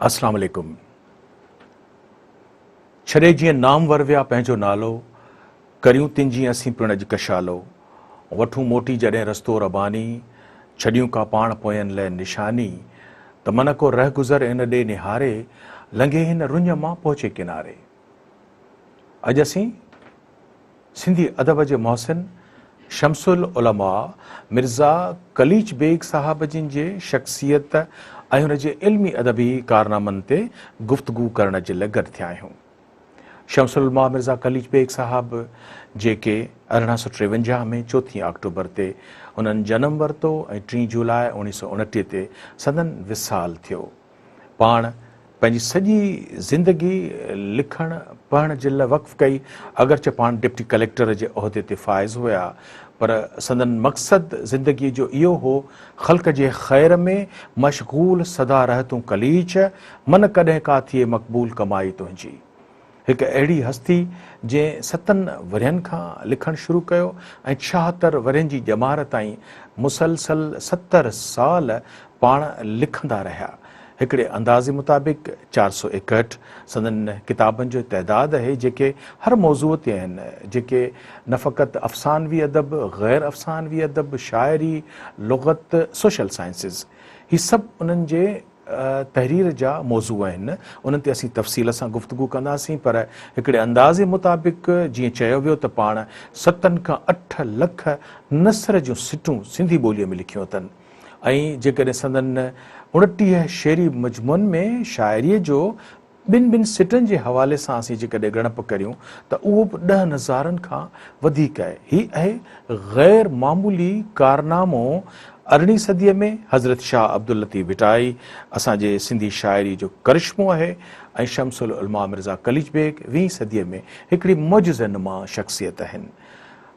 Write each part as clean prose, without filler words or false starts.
اسلام عليڪم ڇڏي جيئن نامور ويا پنهنجو نالو ڪريون تن جيئن اسين پڻ اڄ ڪشالو وٺون موٽي جڏهن رستو رباني ڇڏيون ڪا پاڻ پوين لئه نشاني ته من ڪو رهگذر ان ڏي نهاري لنگهي هن رڃ مان پهچي ڪناري اڄ اسين سنڌي ادب جي محسن شمس العلماء مرزا قليچ بيگ صاحب جن جي شخصيت ۽ هن جي علمي ادبي ڪارنامن تي گفتگو ڪرڻ جي لاء گڏ ٿيا آهيون. شمس العلماء مرزا قليچ بيگ صاحب جيڪي 1853 ۾ چوٿين آڪٽوبر تي هنن جنم ورتو ۽ ٽين جولاء 1929 تي سندن وصال ٿيو. پاڻ پنهنجي سڄي زندگي لکڻ پڙهڻ جي لاء وقف ڪئي، اگرچه پاڻ ڊپٽي ڪليڪٽر جي عهدي تي فائز هيا پر سندن مقصد زندگي جو اهو هو خلق جي خير ۾ مشغول سدا رهه تون قليچ، من ڪڏهن ڪا ٿئي مقبول ڪمائي تنهنجي. هڪ اهڙي هستي جنهن ستن ورهين کان لکڻ شروع ڪيو ۽ 76 ورهين جي ڄمار تائين مسلسل 70 سال پاڻ لکندا رهيا. هڪڙي اندازي مطابق 461 سندن ڪتابن جو تعداد اهي جيڪي هر موضوع تي آهن جيڪي نه فقط افسانوي ادب، غير افسانوي ادب، شاعري، لغت، سوشل سائنسز هي سڀ انهن جي تحرير جا موضوع آهن، انهن تي اسين تفصيل سان گفتگو ڪنداسين، پر هڪڙي اندازي مطابق جيئن چيو ويو ته پاڻ ستن کان اٺ لک نثر جون سٽون سنڌي ٻوليء ۾ لکيون اٿن ۽ جيڪڏهن سندن 29 شعري مجموعن ۾ شاعريء جو ٻن ٻن سٽن جي حوالي سان اسين جيڪڏهن ڳڻپ ڪريون ته اهو به ڏهن هزارن کان وڌيڪ آهي. هي اهي غير معمولي ڪارنامو ارڙهين صديء ۾ حضرت شاهه عبداللطيف ڀٽائي اسان جي سنڌي شاعري جو ڪرشمو آهي ۽ شمس العلماء مرزا قليچ بيگ ويهين صديء ۾ هڪڙي معجزه نما شخصيت آهن.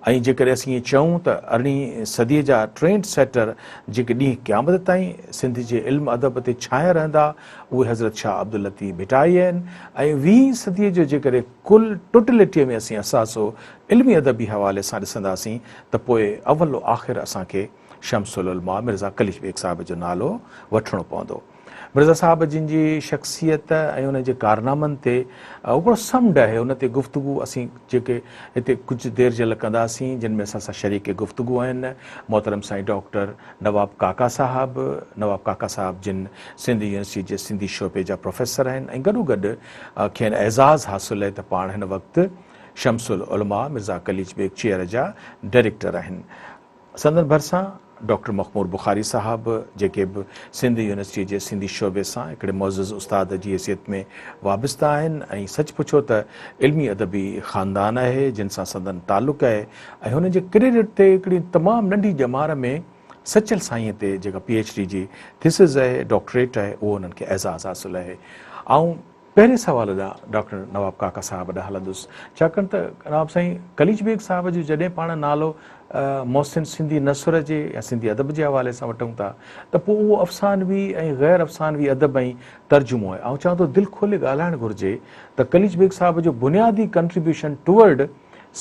۽ جيڪڏهن اسين ائين چئون ته ارڙهين صديء جا ٽرينڊ سيٽر جيڪي ڏينهن قيامت تائين سنڌ جي علم ادب تي ڇانيل رهندا اهي حضرت شاهه عبداللطيف ڀٽائي آهن ۽ ويهين صديء جو جيڪڏهن ڪل ٽوٽلٽيء ۾ اسين اثاثو علمي ادبي حوالي سان ڏسنداسين ته پوء اول و آخر اسان کي شمس العلماء مرزا قليچ بيگ صاحب جو نالو وٺڻو پوندو. مرزا صاحب جن جي شخصيت ۽ ان جي ڪارنامن تي هڪڙو سمنڊ آهي ان تي گفتگو اسين جيڪي هتي ڪجهه دير جي لاء ڪنداسين جن ۾ اسان سان شريڪ گفتگو آهن محترم سائين ڊاڪٽر نواب ڪاڪا صاحب نواب ڪاڪا صاحب جن سنڌ يونيورسٽي جي سنڌي شعبي جا پروفيسر آهن ۽ گڏو گڏ کين اعزاز حاصل آهي ته پاڻ هن وقت شمس العلماء مرزا قليچ بيگ چيئر جا ڊائريڪٽر آهن. سندن ڀرسان ڊاڪٽر مخمور بخاري صاحب جيڪي به سنڌ يونيورسٽيء جي سنڌي شعبي سان هڪڙي معزز استاد جي حيثيت ۾ وابسته آهن ۽ سچ پڇو ته علمي ادبي خاندان آهي جن سان سندن تعلق آهي ۽ هنن جي ڪريڊٽ تي هڪڙي تمام ننڍي ڄمار ۾ سچل سائينء تي جيڪا پي ايڇ ڊي جي ٿيسز آهي ڊاڪٽريٽ آهي اهو انهن کي اعزاز حاصل آهي. آئون پهرين سوال ڏانهن ڊاڪٽر نواب ڪاڪا صاحب ڏانهن هلندس، ڇاڪاڻ ته نواب سائين قليچ بيگ صاحب جو جڏهن پاڻ نالو محسن سنڌي نثر جي يا سنڌي ادب جي حوالي سان وٺون ٿا ته پوء اهو افسانوي ۽ غير افسانوي ادب ۽ ترجمو آهي. آئون چوان ٿو دل کولي ڳالهائڻ گهرجي ته قليچ بيگ صاحب جو بنيادي ڪنٽريبيوشن ٽوورڊ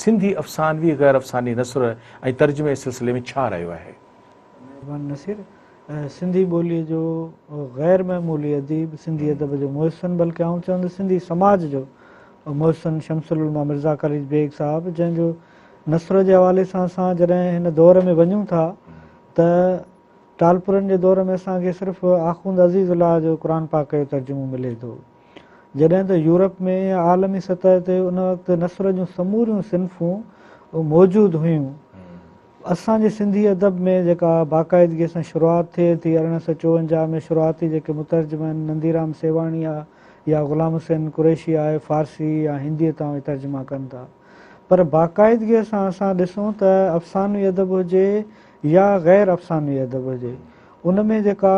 سنڌي افسانوي غير افسانوي نثر ۽ ترجمي جي سلسلي ۾ ڇا رهيو آهي؟ مهرباني نصير. سنڌي ٻوليء جو غير معمولي اديب، سنڌي ادب جو محسن بلڪه آئون چوندس سنڌي سماج جو محسن شمس العلماء مرزا قليچ بيگ صاحب جنهن جو نثر جي حوالي سان اسان جڏهن هن دور ۾ وڃون ٿا ته ٽالپرن جي دور ۾ اسان کي صرف آخوند عزيز الله جو قرآن پاڪ جو ترجمو ملي ٿو. جڏهن ته يورپ ۾ يا عالمي سطح تي ان وقت نثر جون سموريون صنفون موجود هيون. اسان جي سنڌي ادب ۾ جيڪا باقاعدگيء سان شروعات ٿئي ٿي 1854 ۾ شروعاتي جيڪي مترجم آهن ننديرام سيوهاڻي آ يا غلام حسين قريشي آهي فارسي يا هنديء تان اهي ترجما ڪن ٿا پر باقاعدگيء سان اسان ڏسون ته افسانوي ادب هجي يا غير افسانوي ادب هجي ان ۾ جيڪا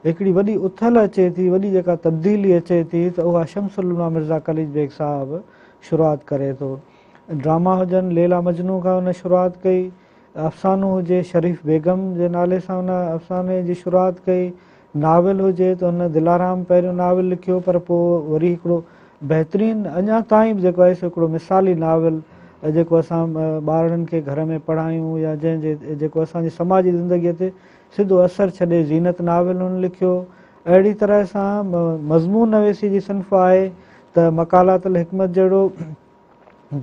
هڪڙي وڏي اٿل اچي ٿي، وڏي جيڪا تبديلي اچي ٿي ته اها شمس العلماء مرزا قليچ بيگ صاحب شروعات ڪري ٿو. ڊراما هجن، ليليٰ مجنون کان هن شروعات ڪئي، افسانو هجي، شريف بيگم جي نالي سان هن افساني جي شروعات ڪئي، ناول هجي ته هن دلارام پهريون ناول لکيو پر پوء وري هڪڙو بهترين اڃا تائين به جيڪو آهي سو هڪڙو مثالي ناول جيڪو اسان ٻارڙن کي گهر ۾ پڙهايون يا جنهن جي جيڪو اسان جي سماجي زندگيء تي سڌو اثر ڇڏي زينت ناول هن لکيو. اهڙي طرح سان مضمون نويسي جي صنف آهي ته مقالات الحڪمت جهڙو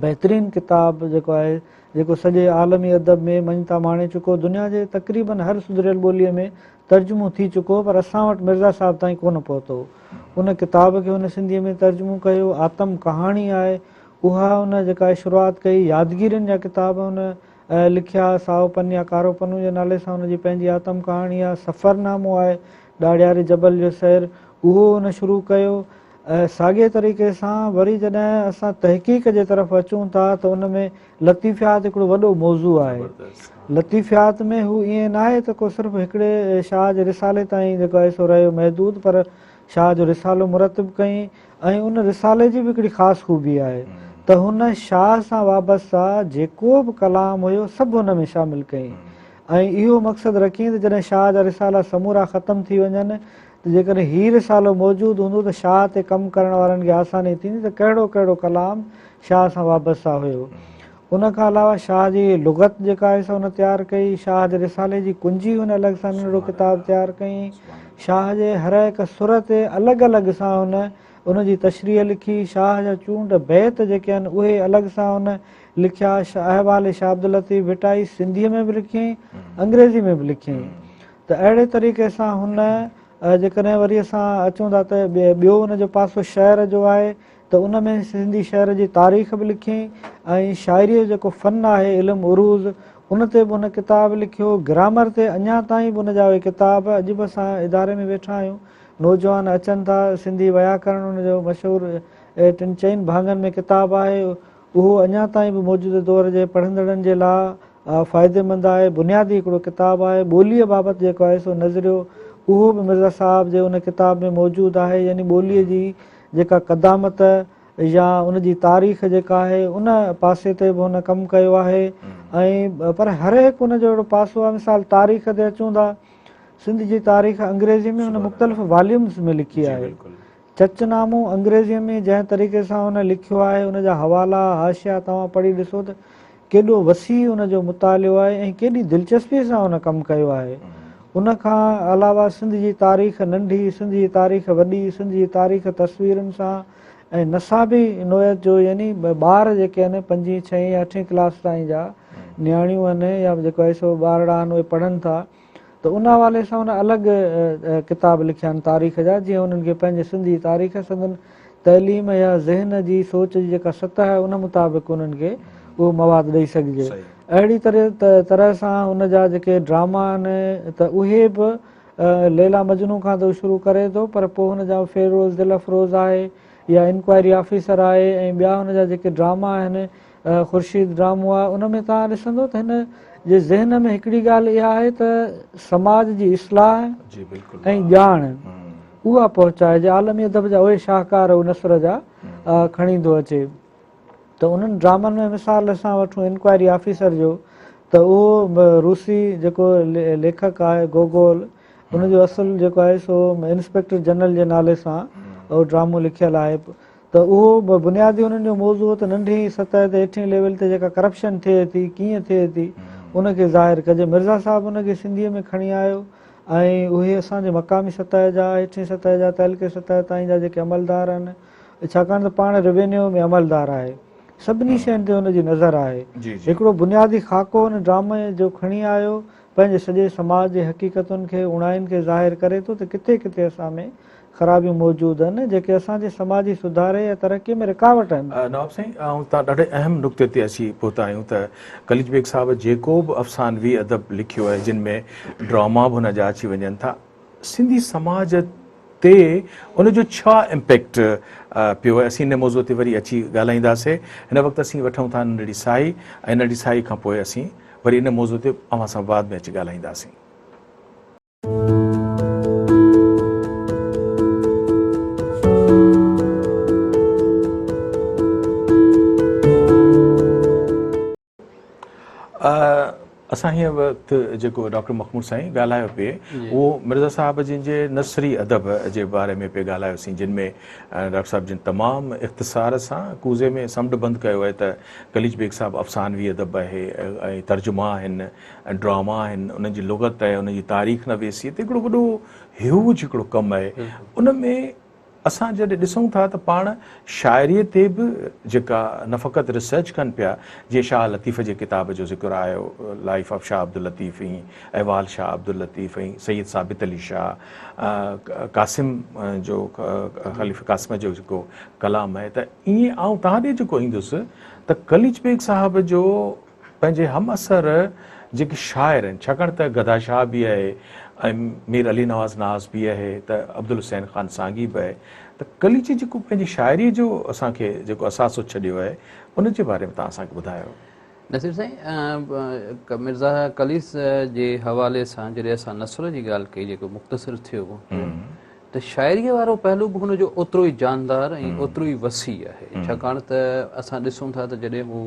بهترين ڪتاب جيڪو آهي جيڪو سڄي عالمي ادب ۾ مڃتا ماڻي چڪو، دنيا جي تقريبن هر سڌريل ٻوليء ۾ ترجمو ٿي چڪو پر اسان وٽ مرزا صاحب تائين ڪونه پهتو. ان ڪتاب کي هن سنڌيء ۾ ترجمو ڪيو. آتم ڪهاڻي آهي اها هن جيڪا شروعات ڪئي. يادگيرين جا ڪتاب هن لکيا، سائو پن يا ڪارو پنو جي نالي سان هن جي پنهنجي آتم ڪهاڻي آهي. سفرنامو آهي ڏاڙهياري جبل جو سير اهو هن شروع ڪيو. ساڳئي طريقي سان وري جڏهن اسان تحقيق جي طرف اچون ٿا ته ان ۾ لطيفيات هڪڙو وڏو موضوع آهي. لطيفيات ۾ هو ائين ناهي ته ڪو صرف هڪڙي شاهه جي رسالي تائين جيڪو آهي سو رهيو محدود پر شاهه جو رسالو مرتب ڪيائين ۽ ان رسالي جي به هڪڙي خاص خوبي آهي ته هن شاهه سان وابسته جيڪو به ڪلام هيو سڀ ان ۾ شامل ڪيائين ۽ اهو مقصد رکيائين ته جڏهن شاهه جا رسالا سمورا ختم ٿي وڃن ته جيڪڏهن هي رسالو موجود هوندو ته شاهه تي ڪم ڪرڻ وارن کي آساني ٿيندي ته ڪهڙو ڪهڙو ڪلام شاهه سان وابسته هيو. ان کان علاوه شاهه جي لغت جيڪا آهي سا هن تيار ڪئي، شاهه جي رسالي جي ڪنجي هن الڳ سان ننڍڙو ڪتاب تيار ڪئي، شاهه جي هر هڪ سر تي الڳ الڳ سان هن ان جي تشريح لکي، شاهه جا چونڊ بيت جيڪي آهن اهي الڳ سان هن لکيا، احوال شاهه عبداللطيف ڀٽائي سنڌيء ۾ به لکيائين، انگريزي ۾ به لکيائين. ته اهڙي طريقي سان هن جيڪڏهن وري اسان اچون ٿا ته ٻيو ان جو پاسو شعر جو آهي ته ان ۾ سنڌي شعر جي تاريخ به لکيائين ۽ شاعريء جو جيڪو فن آهي علم عروض ان تي به هن ڪتاب لکيو گرامر تي اڃا تائين به ان جا اهي ڪتاب اڄ به اسان اداري ۾ ويٺا آهيون نوجوان اچن ٿا سنڌي وياڪرڻ ان جو مشهور ٽن چئن ڀاڱن ۾ ڪتاب آهي اهو اڃا تائين به موجوده دور جي پڙهندڙن جي لاء فائديمند آهي. بنيادي هڪڙو ڪتاب آهي. ٻوليء بابت جيڪو آهي سو نظريو اهو به مرزا صاحب جي ان ڪتاب ۾ موجود آهي يعني ٻوليء جي جيڪا قدامت يا ان جي تاريخ جيڪا آهي ان پاسي تي به هن ڪم ڪيو آهي ۽ پر هر هڪ ان جو اهڙو پاسو آهي مثال تاريخ تي اچون ٿا سنڌ جي تاريخ انگريزي ۾ هن مختلف واليومز ۾ لکي آهي. چچ نامو انگريزيء ۾ جنهن طريقي سان هن لکيو آهي، ان جا حوالا، حاشيا توهان پڙهي ڏسو ته ڪيڏو وسيع ان جو مطالعو آهي ۽ ڪيڏي دلچسپيء سان هن ڪم ڪيو آهي. ان کان علاوه سنڌ جي تاريخ ننڍي، سنڌ جي تاريخ وڏي، سنڌ جي تاريخ تصويرن سان ۽ نصابي نوعيت جو يعني ٻار جيڪي آهن پنجين، ڇهين يا اٺين ڪلاس تائين جا نياڻيون آهن يا جيڪو آهي سو ٻارڙا آهن اهي پڙهن ٿا. ته ان حوالي سان هن الڳ ڪتاب لکيا آهن تاريخ جا جيئن انهن کي پنهنجي سنڌ جي تاريخ سندن تعليم يا ذهن جي سوچ جي جيڪا سطح آهي ان مطابق انهن کي اهو مواد ڏئي سگهجي اهڙي طرح سان ان جا جيڪي ڊراما آهن ته اهي به ليلا مجنون کان ته شروع ڪري ٿو پر پوء هن جا فيروز دل افروز آهي يا انڪوائري آفيسر آهي ۽ ٻيا هن جا جيڪي ڊراما آهن خورشيد ڊرامو آهي ان ۾ توهان ڏسندو ته هن جي ذهن ۾ هڪڙي ڳالهه اها آهي ته سماج جي اصلاح ۽ ڄاڻ اها پهچائجي عالمي ادب جا اهي شاهڪار هو نثر جا کڻي ٿو اچي ته انهن ڊرامن ۾ مثال اسان وٺون انڪوائري آفيسر جو ته اهو روسي جيڪو ليکڪ آهي گوگول ان جو اصل جيڪو آهي سو انسپيڪٽر جنرل جي نالي سان اهو ڊرامو لکيل آهي ته اهو به بنيادي انهن جو موضوع هو ته ننڍي سطح تي هيٺين ليول تي جيڪا ڪرپشن ٿئي ٿي ڪيئن ٿئي ٿي ان کي ظاهر ڪجي مرزا صاحب ان کي سنڌيء ۾ کڻي آيو ۽ اهي اسان جي مقامي سطح جا هيٺين سطح جا تعلقي سطح تائين جا جيڪي عملدار آهن ڇاڪاڻ ته پاڻ روينيو ۾ عملدار آهي سڀني شين تي ان جي نظر آهي هڪڙو بنيادي خاڪو ان ڊرامي جو کڻي آيو پنهنجي سڄي سماج جي حقيقتن کي اوڻاين کي ظاهر ڪري ٿو ته ڪٿي ڪٿي اسان ۾ خرابيون موجود آهن جيڪي اسان جي سماجي سڌاري يا ترقي ۾ رڪاوٽ آهن. نواب سائين آئون تان ڏاڍي اهم نقطي تي اچي پهتا آهيون ته قليچ بيگ صاحب جيڪو به افسانوي ادب لکيو آهي جن ۾ ڊراما به هن جا اچي وڃن ٿا سنڌي سماج تي ان جو ڇا امپيڪٽ پيو آهي اسين ان موضوع تي وري اچي ڳالهائينداسي هن وقت اسين وٺون ٿا ننڍڙي ساهي ۽ ننڍڙي ساهي کان پوء اسين وري ان موضوع تي اوهان سان بعد ۾ اچي ڳالهائينداسين. اسان هينئر وقت جيڪو ڊاڪٽر مخمور سائين ڳالهايو پئي اهو مرزا صاحب جن جي نثري ادب جي باري ۾ پئي ڳالهايوسين، جن ۾ ڊاڪٽر صاحب جن تمام اختصار سان ڪوزي ۾ سمنڊ بند ڪيو آهي ته قليچ بيگ صاحب افسانوي ادب آهي ۽ ترجما آهن ۽ ڊراما آهن، انهن جي لغت آهي، انهن جي تاريخ نويسي تي هڪڙو وڏو هيوج هڪڙو ڪم آهي. ان ۾ اسان جڏهن ڏسون ٿا ته پاڻ شاعريء تي به جيڪا نه فقط ريسرچ ڪن پيا، جيئن شاهه لطيف جي ڪتاب جو ذڪر آيو، لائيف آف شاهه عبداللطيف ۽ احوال شاهه عبداللطيف ۽ سيد ثابت علي شاهه قاسم جو خليفي قاسم جو جيڪو ڪلام آهي ته ائين آئون توهان ڏي جيڪو ايندس ته قليچ بيگ صاحب جو پنهنجي همعصر جيڪي شاعر آهن، ڇاڪاڻ ته گدا شاهه به آهي ۽ مير علي نواز ناز به آهي ته عبدالحسين خان سانگي به آهي ته قليچ جيڪو پنهنجي شاعريء جو اسان کي جيڪو اثاثو ڇڏيو آهي ان جي باري ۾ توهان اسان کي ٻڌايو. نصير سائين، مرزا قليچ جي حوالي سان جڏهن اسان نثر جي ڳالهه ڪئي جيڪو مختصر ٿيو ته شاعريء وارو پهلو به هن جو اوترو ئي جاندار ۽ اوترو ئي وسيع آهي، ڇاڪاڻ ته اسان ڏسون ٿا ته جڏهن هو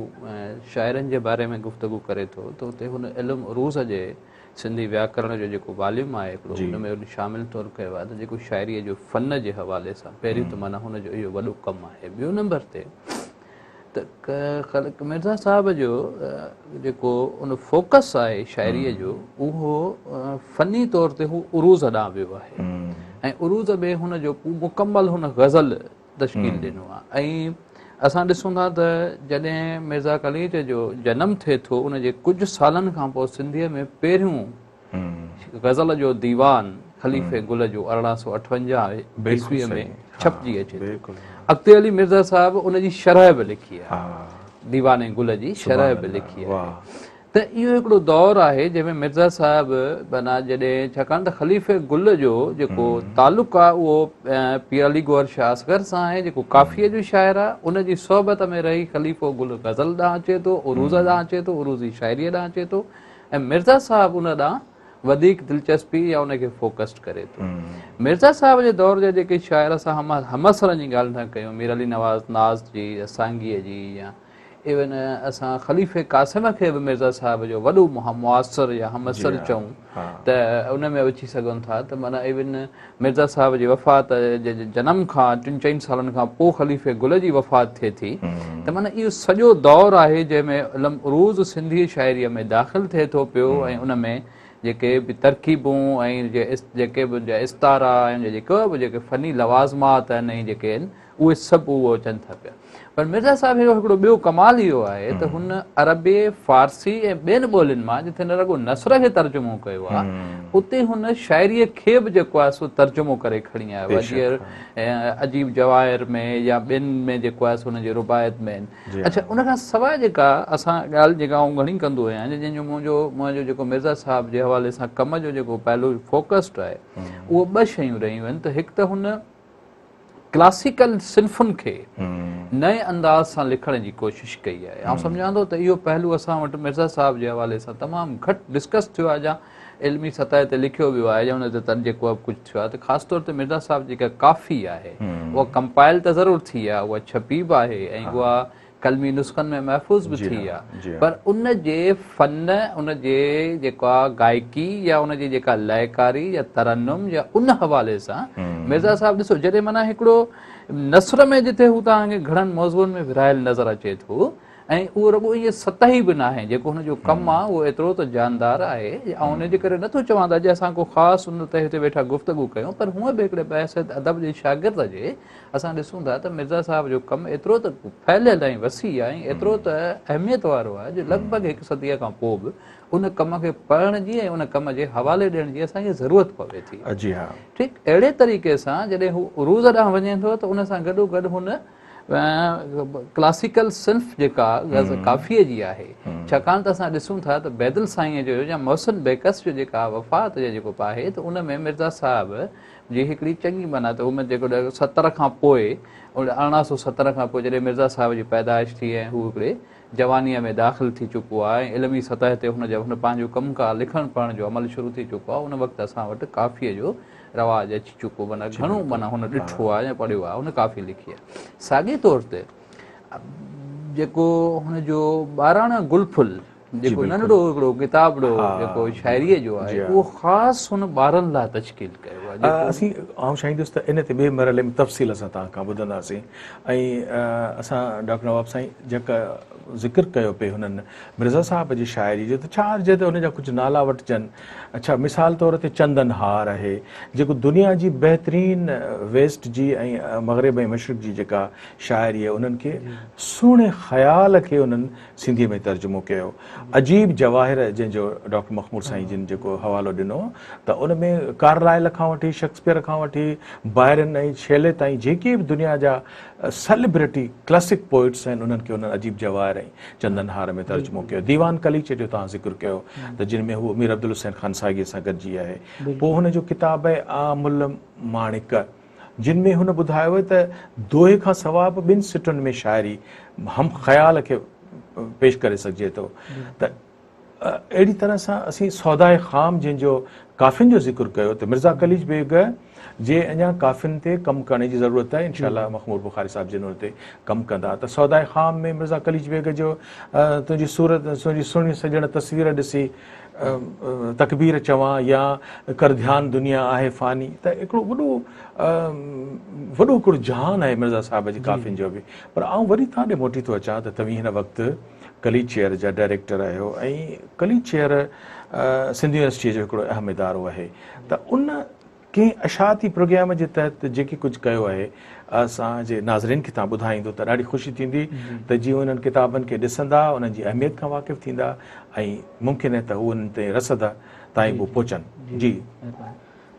شاعرن جي باري ۾ گفتگو ڪري ٿو ته اتي هن علم عروض جي سنڌي وياڪرڻ جو جيڪو واليوم آهي هڪڙو ان ۾ هن شامل طور ڪيو آهي ته جيڪو شاعريء جو فن جي حوالي سان پهريون ته معنيٰ هن جو اهو وڏو ڪم آهي. ٻيو نمبر تي ته مرزا صاحب جو جيڪو ان فوڪس آهي شاعريء جو اهو فني طور تي هو عروض ڏانهن ويو آهي ۽ عروض ۾ هن جو مڪمل هن غزل تشڪيل ڏنو آهي ۽ اسان ڏسون ٿا ته جڏهن مرزا قليچ جو جنم ٿئي ٿو ان جي ڪجهه سالن کان پوء سنڌيء ۾ پهريون غزل جو ديوان خليفي گل جو 1858 عيسويء ۾ ڇپجي اچي ٿو. اڳتي هلي مرزا صاحب ان جي شرح به لکي آهي. ديوان گل جي شرح به لکي آهي. ته اهو هڪڙو دور آهي جنهن ۾ مرزا صاحب بنا جڏهن ڇاڪاڻ ته خليفي گل جو جيڪو تعلق آهي اهو پير علي گوهر شاهه اصغر سان آهي جيڪو ڪافيء جو شاعر آهي ان جي صحبت ۾ رهي خليفو گل غزل ڏانهن اچي ٿو، عروض ڏانهن اچي ٿو، عروضي شاعريء ڏانهن اچي ٿو. ۽ مرزا صاحب ان ڏانهن وڌيڪ دلچسپي يا ان کي فوڪسڊ ڪري ٿو. مرزا صاحب جي دور جا جيڪي شاعر اسان همعصرن جي ڳالهه ٿا ڪيون، مير علي نواز ناز جي يا سانگيء جي يا ايون اسان خليفي قاسم کي به مرزا صاحب جو وڏو معاصر يا همعصر چئون ته ان ۾ اچي سگهون ٿا ته معنيٰ ايون مرزا صاحب جي وفات جي جنم کان ٽن چئن سالن کان پوء خليفي گل جي وفات ٿئي ٿي ته معنيٰ اهو سڄو دور آهي جنهن ۾ علم عروض سنڌي شاعريء ۾ داخل ٿئي ٿو پيو ۽ ان ۾ جيڪي به ترڪيبون ۽ جيڪي به ان جا استعارا ۽ ان جا جيڪو به جيڪي فني لوازمات آهن ۽ جيڪي آهن اهي سڀ اهو اچن ٿا پيا. پر مرزا صاحب جو هڪڙو ٻيو ڪمال اهو آهي ته هن عربي، فارسي ۽ ٻين ٻولين مان جتي نه رڳو نثر کي ترجمو ڪيو آهي اتي هن شاعريء کي به جيڪو آهي سو ترجمو ڪري کڻي آيو آهي جيئن عجيب جواهر ۾ يا ٻين ۾ جيڪو آهي سو هن جي رباعيت ۾ آهن. اڇا ان کان سواء جيڪا اسان ڳالهه جيڪا آئون گهڻي ڪندو آهيان جنهن جو منهنجو جيڪو مرزا صاحب جي حوالي سان ڪم جو جيڪو پهلو فوڪسڊ آهي اهو ٻه شيون رهيون آهن ته هڪ ته هن ڪلاسيڪل صنفن کي نئين انداز سان لکڻ جي ڪوشش ڪئي آهي. آئون سمجهان ٿو ته اهو پهلو اسان وٽ مرزا صاحب جي حوالي سان تمام گهٽ ڊسڪس ٿيو آهي يا علمي سطح تي لکيو ويو آهي يا ان تي جيڪو به ڪجهه ٿيو آهي ته خاص طور تي مرزا صاحب جيڪا ڪافي آهي اها ڪمپائل ته ضرور ٿي آهي اها ڇپي به آهي ۽ اها قلمي نسخن ۾ محفوظ به ٿي آ پر ان جي فن ان جي جيڪا گائڪي يا ان جي جيڪا لئڪاري يا ترنم يا ان حوالي سان مرزا صاحب ڏسو جڏهن معنيٰ هڪڙو نثر ۾ جتي هو توهان کي گهڻن موضوعن ۾ ورهايل نظر اچي ٿو ۽ اهو رڳو ائين سطحي به ناهي جيڪو هن جو ڪم آ اهو ايترو ته جاندار آهي آئون ان جي ڪري نٿو چوان ته اڄ اسان ڪو خاص ان تي هتي ويٺا گفتگو ڪيون پر هونء به هڪڙي بحيثيت ادب جي شاگرد جي اسان ڏسون ٿا ته مرزا صاحب جو ڪم ايترو ته ڦهليل ۽ وسيع آهي ۽ ايترو ته اهميت وارو آهي جو لڳ ڀڳ هڪ صديء کان پوء به ان ڪم کي پڙهڻ جي ۽ ان ڪم جي حوالي ڏيڻ جي اسان کي ضرورت پوي ٿي. جي ها. ٺيڪ اهڙي طريقي سان جڏهن هو عروض ڏانهن وڃي ٿو ته ان سان گڏو گڏ هن ڪلاسيڪل صنف جيڪا ڪافيء جي آهي ڇاڪاڻ ته اسان ڏسون ٿا ته بيدل سائينء جو يا محسن بيڪس جو جيڪا وفات يا جيڪو آهي ته ان ۾ مرزا صاحب جي هڪڙي چڱي معنيٰ ته ان جيڪو 70 کان پوء 1870 کان پوء جڏهن مرزا صاحب جي پيدائش ٿي ۽ هو هڪڙي جوانيء ۾ داخل ٿي چڪو آهي ۽ علمي سطح تي هن جا هن پنهنجو ڪم ڪار لکڻ پڙهڻ جو عمل شروع ٿي چڪو آهي ان وقت اسان وٽ ڪافيء جو رواج اچي چڪو معنيٰ گهڻو معنيٰ هن ڏٺو آهي يا پڙهيو آهي هن ڪافي لکي آهي ساڳي طور تي جيڪو هن جو ٻاراڻا گل ڦل جيڪو ننڍڙو هڪڙو ڪتابڙو جيڪو شاعريء جو آهي اهو خاص هن ٻارن لاء تشڪيل ڪيو آهي. اسين آئون چاهيندس ته ان تي ٻئي مرحلي ۾ تفصيل سان توهان کان ٻڌنداسين ۽ اسان ڊاڪٽر نواب سائين جيڪا ذڪر ڪيو پئي هنن مرزا صاحب جي شاعري جو ته ڇا عرض ته ان جا ڪجهه نالا وٺجن. اڇا مثال طور تي چندن هار آهي جيڪو دنيا جي بهترين ويسٽ جي ۽ مغرب ۽ مشرق جي جيڪا شاعري آهي انهن کي سهڻي خيال کي انهن سنڌيء ۾ ترجمو ڪيو. عجيب جواهر جنهن جو ڊاڪٽر مخمور سائين جن جيڪو حوالو ڏنو ته ان ۾ ڪارلائل کان وٺي شيڪسپيئر کان وٺي بائرن ۽ شيلي تائين جيڪي به دنيا جا سيلبرٽي ڪلاسڪ پوئٽس آهن انهن کي انهن عجيب جواهر ۽ چندن هار ۾ ترجمو ڪيو. ديوان قليچ جو توهان ذڪر ڪيو ته جن ۾ هو مير عبدالحسين خان ساڳيء سان گڏجي آهي. پوء هن جو ڪتاب آهي عام الماڻڪ جن ۾ هن ٻڌايو آهي ته دوهي کان سواء به ٻن سٽن ۾ شاعري هم خيال کي پيش ڪري سگهجي ٿو ته اهڙي طرح سان اسين سوداء خام جنهن جو ڪافين جو ذڪر ڪيو ته مرزا قليچ بيگ جي اڃا ڪافين تي ڪم ڪرڻ جي ضرورت آهي انشاء الله مخمور بخاري صاحب جن ان تي ڪم ڪندا ته سوداء خام ۾ مرزا قليچ بيگ جو تنهنجي صورت تنهنجي سهڻي سڄڻ تصوير ڏسي تڪبير چوان يا ڪر ڌيان دنيا آهي فاني ته هڪڙو وڏو وڏو هڪڙو جهان آهي مرزا صاحب جي ڪافين جو به پر آئون وري توهان ڏي موٽي ٿو اچان ته توهين هن وقت قليچ چيئر جا ڊائريڪٽر آهيو ۽ قليچ چيئر سنڌ يونيورسٽيء جو هڪڙو اهم ادارو آهي ته ان ڪنهن اشاعتي پروگرام جي تحت جيڪي ڪجهه ڪيو آهي اسان جي ناظرين کي توهان ٻڌائيندو ته ڏاڍي خوشي ٿيندي ته جيئن انهن ڪتابن کي ڏسندا انهن جي اهميت کان واقف ٿيندا ۽ ممڪن آهي ته هو انهن تائين رسد تائين به پهچن. جي.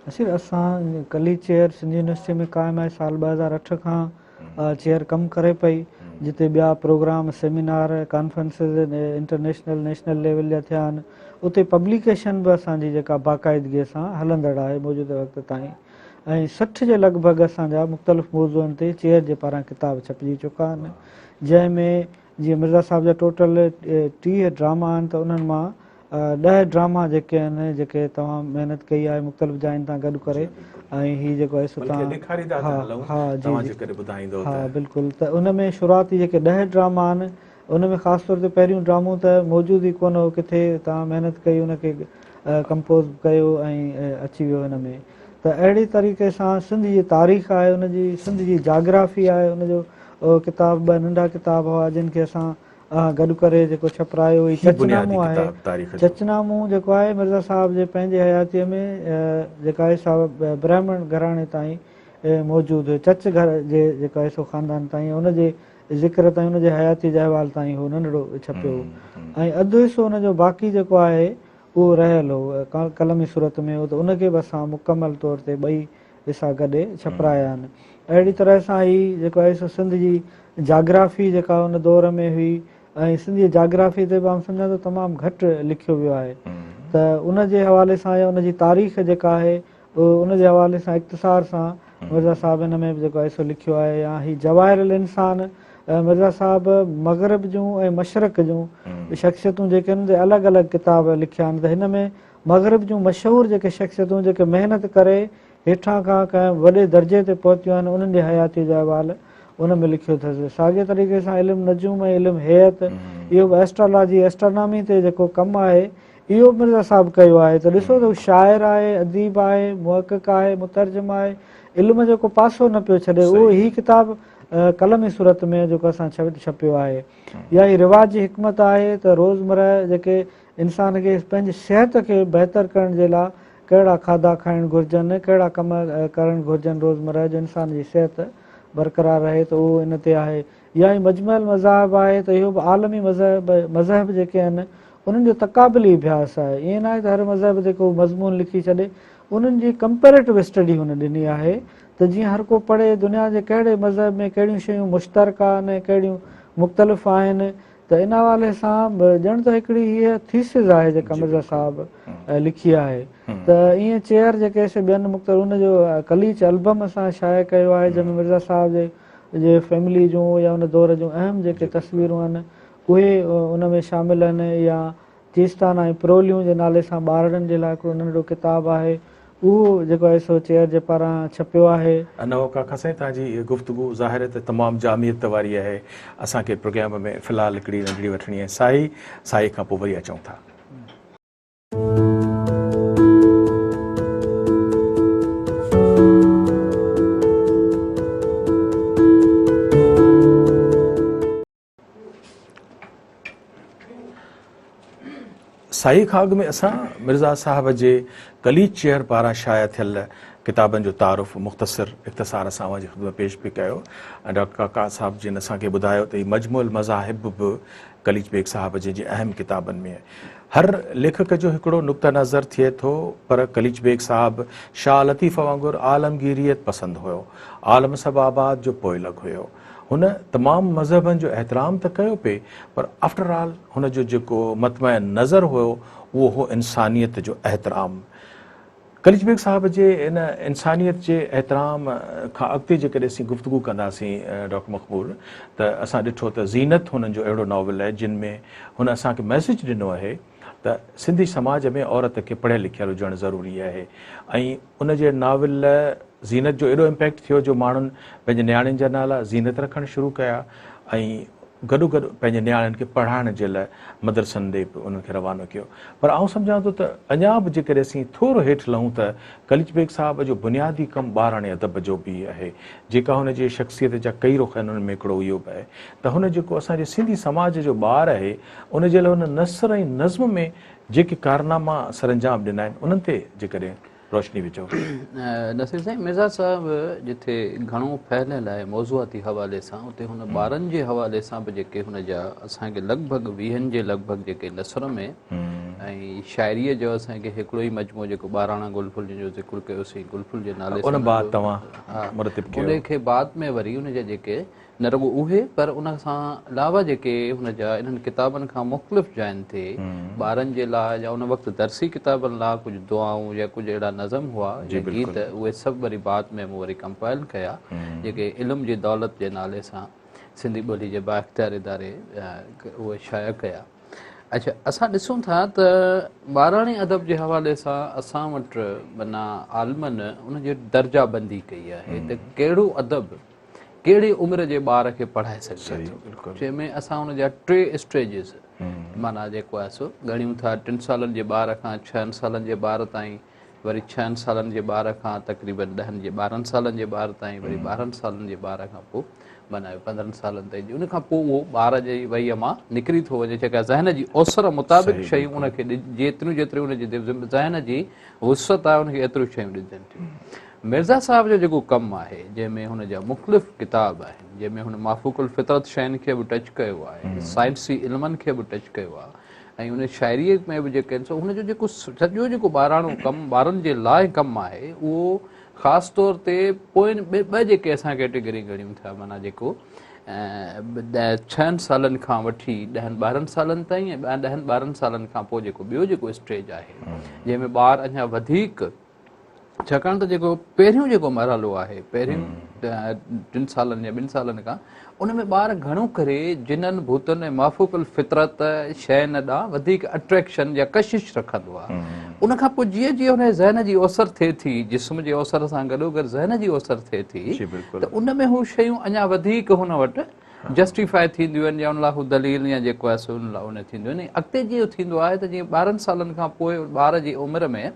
نصير اسان قليچ چيئر سنڌ يونيورسٽي ۾ قائم آهي سال 2008 کان چيئر ڪم ڪري پئي جتي ٻيا programme seminar conferences international national level جا ٿيا آهن اتي پبليڪيشن به اسان جي جيڪا باقاعدگي سان هلندڙ آهي موجوده وقت تائين ۽ 60 جي لڳ ڀڳ اسان جا مختلف موضوعن تي چيئر جي پاران ڪتاب ڇپجي چڪا آهن جنهن ۾ جيئن مرزا صاحب جا ٽوٽل 30 ڊراما آهن ته انهن مان 10 ڊراما جيڪي آهن جيڪي توهان محنت ڪئي آهي مختلف جاين تان گڏ ڪري ۽ هي جيڪو آهي سو توهان ڏيکاريندا ته هلون توهان جيڪڏهن ٻڌائيندو ته ها بلڪل ته ان ۾ شروعاتي جيڪي 10 ڊراما آهن ان ۾ خاص طور تي پهريون ڊرامو ته موجود ئي ڪونه هو ڪٿي توهان محنت ڪئي ان کي ڪمپوز ڪيو ۽ اچي ويو هن ۾ ته اهڙي طريقي سان سنڌ جي تاريخ آهي ان جي سنڌ جي جاگرافي آهي ان جو ڪتاب ٻه ننڍا ڪتاب هئا جن کي اسان گڏ ڪري جيڪو ڇپرايو هي هي چچ بنيادي نامو آهي. ڪتاب تاريخ جو. چچ نامو جيڪو آهي مرزا صاحب جي پنهنجي حياتيء ۾ جيڪا آهي سا برهمڻ گهراڻي تائين موجود هيو. چچ گهر جي جيڪو آهي سو خاندان تائين ان جي ذڪر تائين ان جي حياتيء جي احوال تائين هو ننڍڙو ڇپيو هو ۽ اڌ حصو ان جو باقي جيڪو آهي اهو رهيل هو قلمي صورت ۾ هو ته ان کي به اسان مڪمل طور تي ٻئي حصا گڏي ڇپرايا آهن. اهڙي طرح سان هي جيڪو آهي سو سنڌ جي جاگرافي جيڪا ان دور ۾ هئي ۽ سنڌ جي جاگرافي تي به آئون سمجهان ٿو تمام گهٽ لکيو ويو آهي ته ان جي حوالي سان يا ان جي تاريخ جيڪا آهي ان جي حوالي سان اختصار سان مرزا صاحب هن ۾ به جيڪو آهي سو لکيو آهي يا هي جواهر الانسان مرزا صاحب مغرب جون ۽ مشرق جون شخصيتون جيڪي آهن الڳ الڳ ڪتاب لکيا آهن ته هن ۾ مغرب جون مشهور جيڪي شخصيتون جيڪي محنت ڪري هيٺان کان ڪنهن وڏي درجي تي پهتيون آهن انهن جي حياتيء جو احوال ان ۾ لکيو اٿس. ساڳئي طريقي سان علم نجوم ۽ علم هيئت اهو به ايسٽرالاجي، Astronomy، تي جيڪو ڪم آهي اهو به مرزا صاحب ڪيو آهي ته ڏسو ته هو شاعر آهي، اديب آهي، محقق آهي، مترجم آهي، علم جو ڪو پاسو نه پيو ڇڏي اهو هي ڪتاب قلمي صورت ۾ جيڪو اسان ڇپيو آهي يا هي رواجي حڪمت آهي ته روزمره جيڪي انسان کي پنهنجي صحت کي بهتر ڪرڻ جي لاء ڪهڙا کاڌا کائڻ گهرجن، ڪهڙا ڪم ڪرڻ گهرجن روزمره جو انسان جي صحت برقرار رهي ته اهو ان تي آهي يا هي مجمع المذاهب آهي ته اهو به عالمي مذهب مذهب جيڪي آهن انهن جو تقابلي اڀياس آهي ائين ناهي ته هر مذهب تي ڪو مضمون لکي ڇڏي انهن جي ڪمپيريٽو اسٽڊي هن ڏني آهي ته جيئن هر ڪو پڙهي دنيا جي ڪهڙي مذهب ۾ ڪهڙيون شيون مشترڪه آهن ۽ ڪهڙيون مختلف آهن ته ان حوالي سان به ڄڻ ته هڪڙي هيء ٿيسز آهي جيڪا مرزا صاحب لکي آهي ته ائين چيئر جيڪي سي ٻين مختلف ان جو قليچ البم اسان شايع ڪيو آهي جنهن ۾ مرزا صاحب جي جي فيملي جون يا ان دور جون اهم جيڪي تصويرون آهن اهي ان ۾ شامل آهن يا چيستان ۽ پروليون جي نالي سان ٻارڙن جي لاء هڪڙو ننڍڙو ڪتاب آهي اهو جيڪو آهي سو چيئر جي پاران ڇپيو آهي. نواب ڪاڪا سائين توهان جي گفتگو ظاهر ته تمام جامعيت واري آهي. اسان کي پروگرام ۾ في الحال هڪڙي ننڍڙي وٺڻي آهي ساهي، ساهي کان پوء وري اچون ٿا. سائي کان اڳ ۾ اسان مرزا صاحب جي قليچ چيئر پاران شايع ٿيل ڪتابن جو تعارف مختصر اختصار سان اوهان جي خدمت پيش پئي ڪيو ۽ ڊاڪٽر ڪاڪا صاحب جن اسان کي ٻڌايو ته هي مجموع المذاهب به قليچ بيگ صاحب جن جي اهم ڪتابن ۾ هر ليکڪ جو هڪڙو نقطه نظر ٿئي ٿو پر قليچ بيگ صاحب شاهه لطيف وانگر عالمگيريت پسند هيو عالم سڀ آباد جو پوئلڳ هيو هن تمام مذهبن جو احترام ته ڪيو پئي پر آفٽر آل هن جو جيڪو مطمع نظر هيو اهو هو انسانيت جو احترام. قليچ بيگ صاحب جي ان انسانيت جي احترام کان اڳتي جيڪڏهن اسين گفتگو ڪنداسين ڊاڪٽر مقبول ته اسان ڏٺو ته زينت هنن جو اهڙو ناول آهي جن ۾ هن اسان کي ميسيج ڏنو آهي ته سنڌي سماج ۾ عورت کي پڙهيل لکيل هجڻ ضروري آهي ۽ ان جي ناول زينت جو ايڏو امپيڪٽ ٿيو جو ماڻهن پنهنجي نياڻين جا نالا زينت رکڻ شروع ڪيا ۽ گڏو گڏ پنهنجي نياڻين کي پڙهائڻ جي لاء مدرسن ڏي به انهن کي روانو ڪيو پر آئون سمجهان ٿو ته اڃا به جيڪڏهن اسين ٿورو هيٺ لهون ته قليچ بيگ صاحب جو بنيادي ڪم ٻاراڻي ادب جو به آهي جيڪا هن جي شخصيت جا ڪئي رخ آهن انهن ۾ هڪڙو اهو به آهي ته هن جيڪو اسان جي سنڌي سماج جو ٻار آهي ان جي لاء هن نثر ۽ نظم ۾ جيڪي ڪارناما سرانجام ڏنا آهن انهن تي جيڪڏهن روشني وجهو. نصير سائين مرزا صاحب جتي گهڻو ڦهليل آهي موضوعاتي حوالي سان اتي هن ٻارن جي حوالي سان به جيڪي هن جا اسان کي لڳ ڀڳ ويهن جي لڳ ڀڳ جيڪي نثر ۾ ۽ شاعريء جو اسان کي هڪڙو ئي مجموعو جيڪو ٻاراڻا گل ڦل جن جو ذڪر ڪيوسين گل ڦل جي نالي سان ان بعد توهان مرتب ڪيو ان کي بعد ۾ وري ان جا جيڪي نه رڳو اهي پر ان سان علاوه جيڪي هن جا انهن ڪتابن کان مختلف جاين تي ٻارن جي لاء يا ان وقت درسي ڪتابن لاء ڪجهه دعائون يا ڪجهه اهڙا نظم هئا يا گيت اهي سڀ وري بعد ۾ مون وري ڪمپائل ڪيا جيڪي علم جي دولت جي نالي سان سنڌي ٻولي جي بااختيار اداري اهي شايع ڪيا. اڇا اسان ڏسون ٿا ته ٻاراڻي ادب جي حوالي سان اسان وٽ معنيٰ عالمن ان جي درجه بندي ڪئي آهي ته ڪهڙو ادب ڪهڙي عمر جي ٻار کي پڙهائي سگهجي ٿو جنهن ۾ اسان ان جا ٽي اسٽيجز معنيٰ جيڪو آهي سو ڳڻيون ٿا ٽن سالن جي ٻار کان ڇهن سالن جي ٻار تائين وري ڇهن سالن جي ٻار کان تقريبن ڏهن جي ٻارهن سالن جي ٻار تائين وري ٻارهن سالن جي ٻار کان پوء معنيٰ پندرهن سالن تائين ان کان پوء اهو ٻار جي وهيء مان نڪري ٿو وڃي جيڪا ذهن جي اوسر مطابق شيون ان کي جيتريون جيتريون ان جي ذهن جي وسعت آهي ان کي ايتريون شيون ڏجن ٿيون مرزا صاحب جو جيڪو ڪم آهي جنهن ۾ هن جا مختلف ڪتاب آهن جنهن ۾ هن مافوق الفطرت شين کي به ٽچ ڪيو آهي سائنسي علمن کي به ٽچ ڪيو آهي ۽ ان شاعريء ۾ به جيڪي آهن سو هن جو جيڪو سڄو جيڪو ٻاراڻو ڪم ٻارن جي لاء ڪم آهي اهو خاص طور تي پوئين ٻه جيڪي اسان ڪيٽيگري ڳڻيون ٿا معنيٰ جيڪو ڇهن سالن کان وٺي ڏهن ٻارهن سالن تائين ۽ ڏهن ٻارهن سالن کان پوء جيڪو ٻيو جيڪو اسٽيج آهي جنهن ۾ ٻار اڃا وڌيڪ ڇاڪاڻ ته جيڪو پهريون جيڪو مرحلو آهي پهرين ٽن سالن يا ٻن سالن کان ان ۾ ٻار گهڻو ڪري جنن ڀوتن ۽ مافوق الفطرت شين ڏانهن وڌيڪ اٽريڪشن يا ڪشش رکندو آهي ان کان پوء جيئن جيئن ان جي ذهن جي اوسر ٿئي ٿي جسم جي اوسر سان گڏوگڏ ذهن جي اوسر ٿئي ٿي ته ان ۾ هو شيون اڃا وڌيڪ هن وٽ جسٽيفائي ٿينديون آهن يا ان لاء هو دليل يا جيڪو آهي سو ان لاء ان ٿينديون آهن اڳتي جيئن ٿيندو آهي ته جيئن 12 سالن کان پوء ٻار جي عمر ۾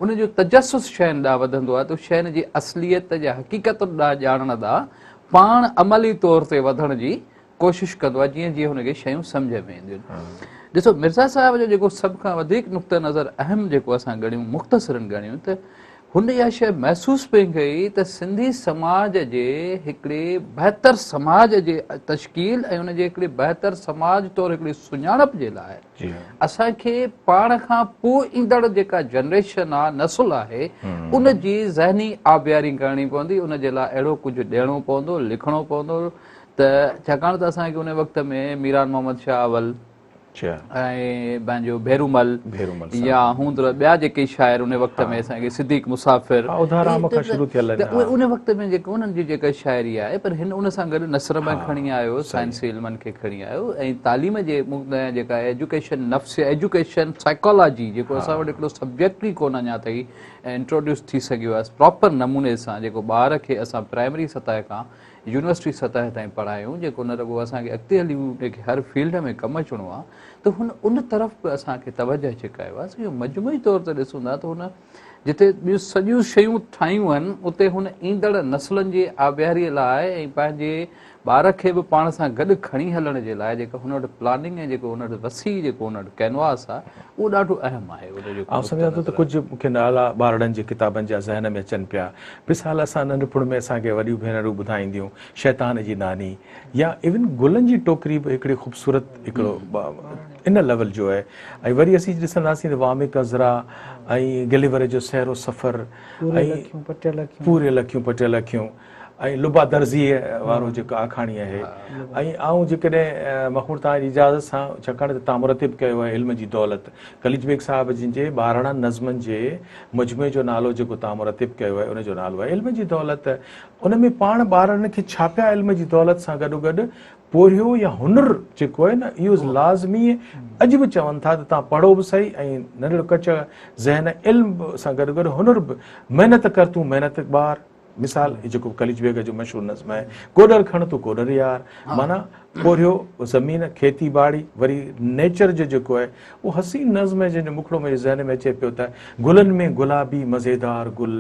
ان جو تجسس شين ڏانهن وڌندو آهي ته شين جي اصليت يا حقيقتن ڏانهن ڄاڻڻ ڏانهن پاڻ عملي طور تي وڌڻ جي ڪوشش ڪندو آهي جيئن جيئن هن کي شيون سمجهه ۾ اينديون آهن ڏسو مرزا صاحب جو جيڪو سڀ کان وڌيڪ نقطه نظر اهم جيڪو اسان ڳڻيون مختصرن ڳڻيون ته هن اها شيء محسوس پئي ڪئي ته سنڌي سماج جي هڪڙي بهتر سماج جي تشڪيل ۽ ان جي هڪڙي بهتر سماج طور هڪڙي سڃاڻپ جي لاء اسان کي پاڻ کان پوء ايندڙ جيڪا جنريشن آ نسل آهي ان جي ذهني آبياري ڪرڻي پوندي ان جي لاء اهڙو ڪجهه ڏيڻو پوندو لکڻو پوندو ته ڇاڪاڻ ته اسان کي ان وقت ۾ ميران محمد شاهه اول ۽ پنهنجو ڀيرومل يا هوند ٻيا جيڪي شاعر ان وقت ۾ اسان کي صديق مسافر اڌارام کان شروع ٿيل آهن اهي ان وقت ۾ جيڪي انهن جي جيڪا شاعري آهي پر هن ان سان گڏ نثر ۾ کڻي آيو سائنسي علمن کي کڻي آيو ۽ تعليم جي جيڪا ايجوڪيشن نفس ايجوڪيشن سائيڪالاجي جيڪو اسان وٽ هڪڙو سبجيڪٽ ئي ڪونه اڃا تائين انٽروڊيوس ٿي سگهيو آهي پراپر نموني سان جيڪو ٻار کي اسان پرائمري سطح کان يونيورسٽي سطح تائين پڙهايون جيڪو نه رڳو اسان کي اڳتي هلي ان کي هر فيلڊ ۾ ڪم اچڻو آهي ته هن ان طرف به اسان کي توجه ڇڪايو آهي سو اهو مجموعي طور تي ڏسون ٿا ته هن جتي ٻيون سڄيون شيون ٺاهيون آهن اتي هن ايندڙ نسلن جي آبياري لاء ۽ پنهنجي ٻار کي به پاڻ سان گڏ کڻي هلڻ جي لاء جيڪا هن وٽ پلاننگ ۽ جيڪو هن وٽ وسيع جيڪو هن وٽ ڪينواس آهي اهو ڏاڍو اهم آهي ان جو آئون سمجهان ٿو ته ڪجهه مون کي نالا ٻارڙن جي ڪتابن جا ذهن ۾ اچن پيا مثال اسان ننڍپڻ ۾ اسان کي وڏيون ڀينرون ٻڌائينديون شيطان جي ناني يا ايون گلن جي ٽوڪري به هڪڙي خوبصورت هڪڙو ان ليول جو آهي ۽ وري اسين ڏسنداسين ته وامق عذرا ۽ گليور جو سير و سفر ۽ پوريل اکيون پٽيل اکيون ۽ لبا درزيء وارو جيڪو آکاڻي آهي ۽ آئون جيڪڏهن مخمور توهان جي اجازت سان ڇاڪاڻ ته توهان مرتب ڪيو آهي علم جي دولت قليچ بيگ صاحب جن جي ٻاراڻن نظمن جي مجموعي جو نالو جيڪو توهان مرتب ڪيو آهي ان جو نالو آهي علم جي دولت. ان ۾ پاڻ ٻارڙن کي ڇاپيا علم جي دولت سان گڏوگڏ پورهيو يا هنر جيڪو آهي نه اهو لازمي اڄ به چون ٿا ته توهان پڙهو به سهي ۽ ننڍڙو ڪچ ذهن علم سان گڏوگڏ هنر به محنت ڪر تون محنت ٻار مثال جيڪو قليچ بيگ جو مشهور نظم آهي ڪوڏر کڻ تون ڪوڏر يار معنيٰ پورهيو زمين کيتي باڙي وري نيچر جو جيڪو آهي اهو حسين نظم آهي جنهن جو مکڙو منهنجي ذهن ۾ اچي پيو ته گلن ۾ گلابي مزيدار گل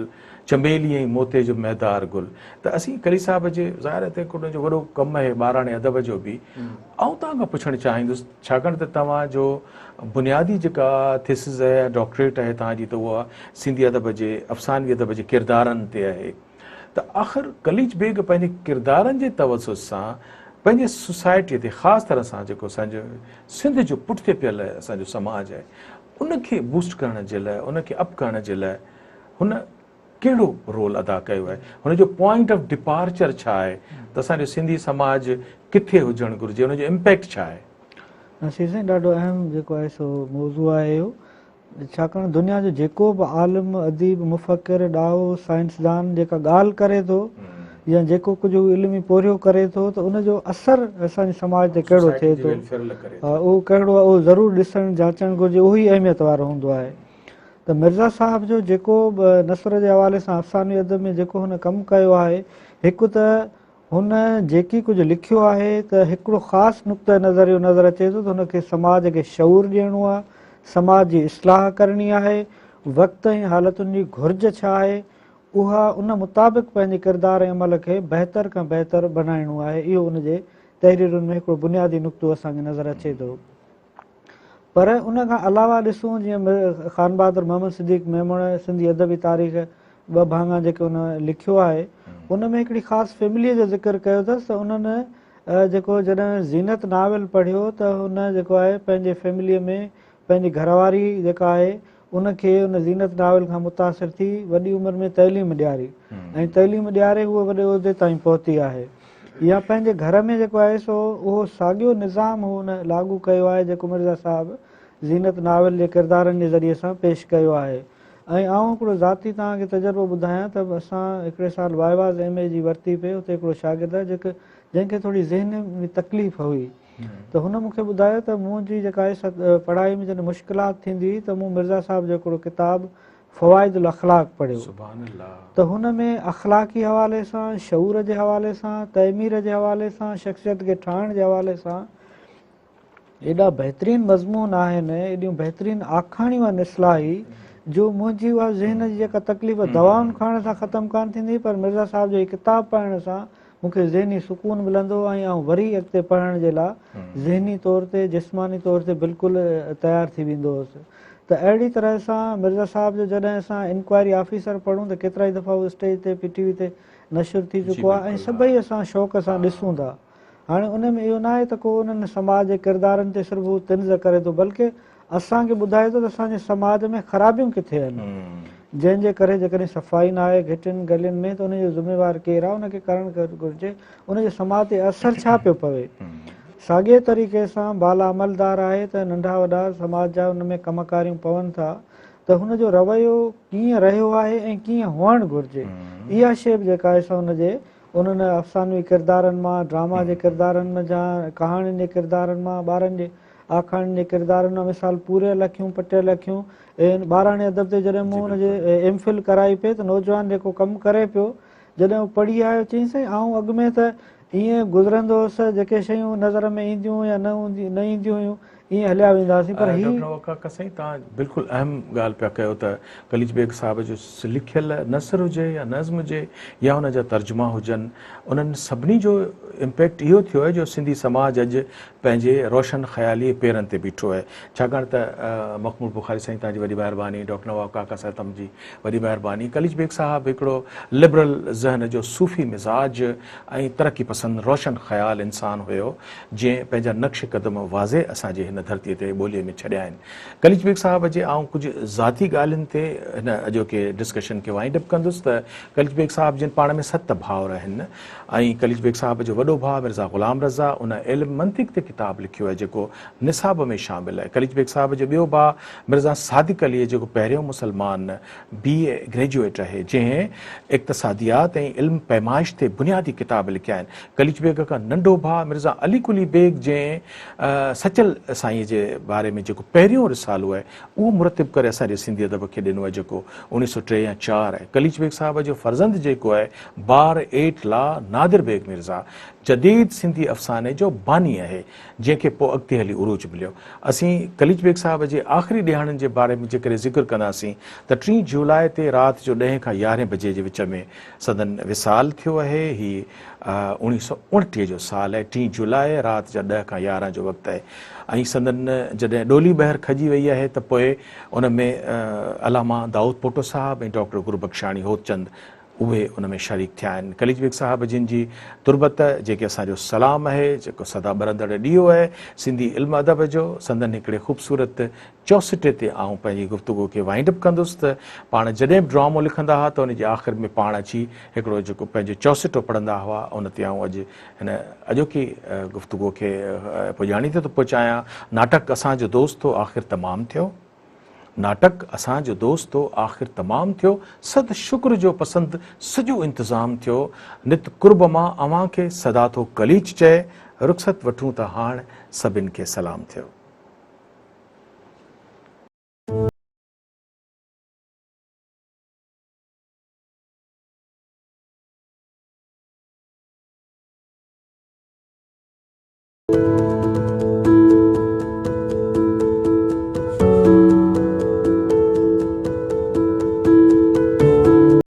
چنبيلي ۽ موتي جو مهدار گل ته اسين قليچ صاحب جي ظاهر آهي ته هڪ ان جو وڏو ڪم آهي ٻاراڻي ادب جو به آئون توهان کان پڇڻ چاهيندس ڇاڪاڻ ته توهان جو بنيادي جيڪا ٿيسز آهي يا ڊاڪٽريٽ آهي توهان جي ته اها سنڌي ادب جي افسانوي ادب جي ڪردارن تي آهي ته آخر قليچ بيگ پنهنجي ڪردارن جي توسط سان پنهنجي سوسائٽي تي خاص طرح سان جيڪو اسان جو سنڌ جو پٺتي پيل اسان جو سماج آهي ان کي بوسٽ ڪرڻ جي لاء ان کي اپ ڪرڻ جي لاء هن ڪهڙو رول ادا ڪيو آهي هن جو پوائنٽ آف ڊپارچر ڇا آهي ته اسان جو سنڌي سماج ڪٿي هجڻ گهرجي ان جو امپيڪٽ ڇا آهي؟ نصير سائين ڏاڍو اهم جيڪو آهي سو موضوع آهي اهو ڇاڪاڻ دنيا جو جيڪو به عالم اديب مفڪر ڏاهو سائنسدان جيڪا ڳالهه ڪري ٿو يا جيڪو ڪجهه هو علمي پورهيو ڪري ٿو ته ان جو اثر اسان جي سماج تي ڪهڙو ٿئي ٿو اهو ڪهڙو اهو ضرور ڏسڻ جاچڻ گهرجي اهو ئي اهميت وارو هوندو آهي ته مرزا صاحب جو جيڪو به نثر جي حوالي سان افسانوي ادب ۾ جيڪو هن ڪم ڪيو آهي هڪ ته هن جيڪي ڪجهه لکيو آهي ته هڪڙو خاص نقطه نظر اهو نظر اچي ٿو ته هن کي سماج کي شعور ڏيڻو آهي سماج جي اصلاح ڪرڻي آهي وقت ۽ حالتن جي گهرج ڇا آهي اها ان مطابق پنهنجي ڪردار ۽ عمل کي بهتر کان بهتر بنائڻو آهي اهو ان جي تحريرن ۾ هڪڙو بنيادي نقطو اسان کي نظر اچي ٿو. پر ان کان علاوه ڏسون جيئن خانبهادر محمد صديق ميمڻ سنڌي ادبي تاريخ ٻه ڀاڱا جيڪي ان لکيو آهي ان ۾ هڪڙي خاص فيمليء جو ذڪر ڪيو اٿس ته انهن جيڪو جڏهن زينت ناول پڙهيو ته هن جيڪو آهي پنهنجي فيمليء ۾ پنهنجي گهرواري جيڪا آهي ان کي ان زينت ناول کان متاثر ٿي وڏي عمر ۾ تعليم ڏياري ۽ تعليم ڏياري هوء وڏي عهدي تائين پهتي آهي يا پنهنجي گهر ۾ جيڪو آهي سو اهو ساڳيو نظام هو ان لاڳو ڪيو آهي جيڪو مرزا صاحب زينت ناول جي ڪردارن جي ذريعي سان پيش ڪيو آهي ۽ آئون هڪڙو ذاتي توهان کي تجربو ٻڌايان ته اسان هڪڙي سال وائيواز ايم اي جي ورتي پئي اتي هڪڙو شاگرد آهي جيڪو جنهن کي ٿوري ذهني تڪليف هئي ته هن مون کي ٻڌايو ته منهنجي جيڪا آهي پڙهائي ۾ جڏهن مشڪلات ٿيندي هئي ته مون مرزا صاحب جو هڪڙو ڪتاب فوائد الاخلاق پڙهيو ته هن ۾ اخلاقي حوالي سان شعور جي حوالي سان تعمير جي حوالي سان شخصيت کي ٺاهڻ جي حوالي سان ايڏا بهترين مضمون آهن ايڏيون بهترين آکاڻيون آهن اصلاحي جو منهنجي اها ذهن جي جيڪا تڪليف دوائن کائڻ سان ختم ڪانه ٿيندي پر مرزا صاحب جو هي ڪتاب پڙهڻ سان مون کي ذهني سڪون ملندو ۽ آئون وري اڳتي پڙهڻ جي لاء ذهني طور تي جسماني طور تي بلڪل تيار ٿي ويندو هوس ته اهڙي طرح سان مرزا صاحب جو جڏهن اسان انڪوائري آفيسر پڙهون ته ڪيترائي دفعا اهو اسٽيج تي پي ٽي وي تي نشر ٿي چڪو آهي ۽ سڀئي اسان شوق سان ڏسون ٿا هاڻي ان ۾ اهو ناهي ته ڪو انهن سماج جي ڪردارن تي صرف هو طنز ڪري ٿو بلڪه اسان کي ٻڌائي ٿو ته اسان جي سماج ۾ خرابيون ڪٿي آهن جنهن جي ڪري جيڪڏهن صفائي نه آهي گهٽين گلين ۾ ته ان جو ذميوار ڪير آهي ان کي ڪرڻ گهرجي ان جو سماج تي اثر ڇا پيو پوي. ساڳئي طريقي سان بالا عملدار آهي ته ننڍا وڏا سماج جا ان ۾ ڪم ڪاريون پون ٿا ته هن جو رويو ڪيئن رهيو آهي ۽ ڪيئن هئڻ گهرجي، اها شيء به جيڪا آهي سا ان جي انهن افسانوي ڪردارن مان، ڊراما جي ڪردارن منجهان، ڪهاڻين جي ڪردارن مان، ٻارن جي آکاڻين جي ڪردارن مان، مثال پوريل اکيون پٽيل اکيون، ٻاراڻي ادب تي جڏهن مون ان جي ايم فل ڪرائي پئي ته نوجوان جيڪو ڪم ڪري پيو جڏهن هو پڙهي آيو چيائين سائين آئون اڳ ۾ ته ائين گذرندو هوس جيڪي شيون نظر ۾ اينديون يا نه اينديون هيون ائين هليا ويندا هئاسين پر هي. ڊاڪٽر نواب ڪاڪا سائين توهان بلڪل اهم ڳالهه پيا ڪيو ته قليچ بيگ صاحب جو لکيل نثر هجي يا نظم هجي يا ان جا ترجما هجن انهن سڀني جو امپيڪٽ اهو ٿيو آهي جو سنڌي سماج اڄ پنهنجي روشن خيالي پيرن تي بيٺو آهي ڇاڪاڻ ته مخمور بخاري سائين توهان جي وڏي مهرباني ڊاڪٽر نواب ڪاڪا صاحب توهان جي وڏي مهرباني. قليچ بيگ صاحب هڪڙو لبرل ذهن جو صوفي مزاج ۽ ترقي پسند روشن خيال انسان هيو، جنهن پنهنجا نقش قدم واضح اسان جي هن ڌرتيء تي ٻوليء ۾ ڇڏيا آهن. قليچ بيگ صاحب جي آئون ڪجهه ذاتي ڳالهين تي هن اڄوڪي ڊسڪشن کي وائنڊ اپ ڪندس ته قليچ بيگ صاحب جن پاڻ ۾ 7 ڀائر آهن ۽ قليچ بيگ صاحب جو وڏو ڀاء مرزا غلام رضا ان علم منطق تي ڪتاب لکيو آهي جيڪو نصاب ۾ شامل آهي. قليچ بيگ صاحب جو ٻيو ڀاء مرزا صادق علي جيڪو پهريون مسلمان بي اي گريجوئيٽ آهي، جنهن اقتصاديات ۽ علم پيمائش تي بنيادي ڪتاب لکيا آهن. قليچ بيگ کان ننڍو ڀاء مرزا علي قلي بيگ جنهن سچل سائينء جي باري ۾ جيڪو پهريون رسالو آهي، اهو مرتب ڪري اسان جي سنڌي ادب کي ڏنو آهي، جيڪو 1903 يا 4 آهي. قليچ بيگ صاحب جو فرزند جيڪو آهي بار ايٽ لا نادر بيگ مرزا جديد سنڌي افساني جو باني آهي، جنهن کي پوء اڳتي هلي عروج مليو. اسين قليچ بيگ صاحب جي آخري ڏهاڙن جي باري ۾ جيڪڏهن ذڪر ڪنداسين ته 3 جولاء تي رات جو ڏهين کان يارهين بجي جي وچ ۾ سندن وصال ٿيو آهي. هي 1929 جو سال آهي. 3 جولاء رات جا 10 کان 11 جو وقت آهي ۽ سندن جڏهن ڏولي ٻهر کڄي وئي آهي ته پوء ان ۾ علامه دائود پوٽو صاحب ۽ ڊاڪٽر گربخشاڻي هوتچند اهي ان ۾ شريڪ ٿيا آهن. قليچ بيگ صاحب جن جي تربت جيڪي اسان جو سلام آهي، جيڪو سدا ٻرندڙ ڏيئو آهي سنڌي علم ادب جو، سندن هڪڙي خوبصورت چوسٽي تي آئون پنهنجي گفتگو کي وائنڊ اپ ڪندس ته پاڻ جڏهن به ڊرامو لکندا هئا ته ان جي آخر ۾ پاڻ اچي هڪڙو جيڪو پنهنجو چوسٽو پڙهندا هئا ان تي آئون اڄ هن اڄوڪي گفتگو کي پڄاڻي تي ٿو پهچايان. ناٽڪ اسان جو دوست هو آخر تمام ٿيو. ناٽڪ اسان جو دوست هو آخر تمام ٿيو، صد شڪر جو پسند سڄو انتظام ٿيو، نت قرب مان اوهان کي سدا ٿو قليچ چئي، رخصت وٺون ته هاڻ سڀن کي سلام ٿيو.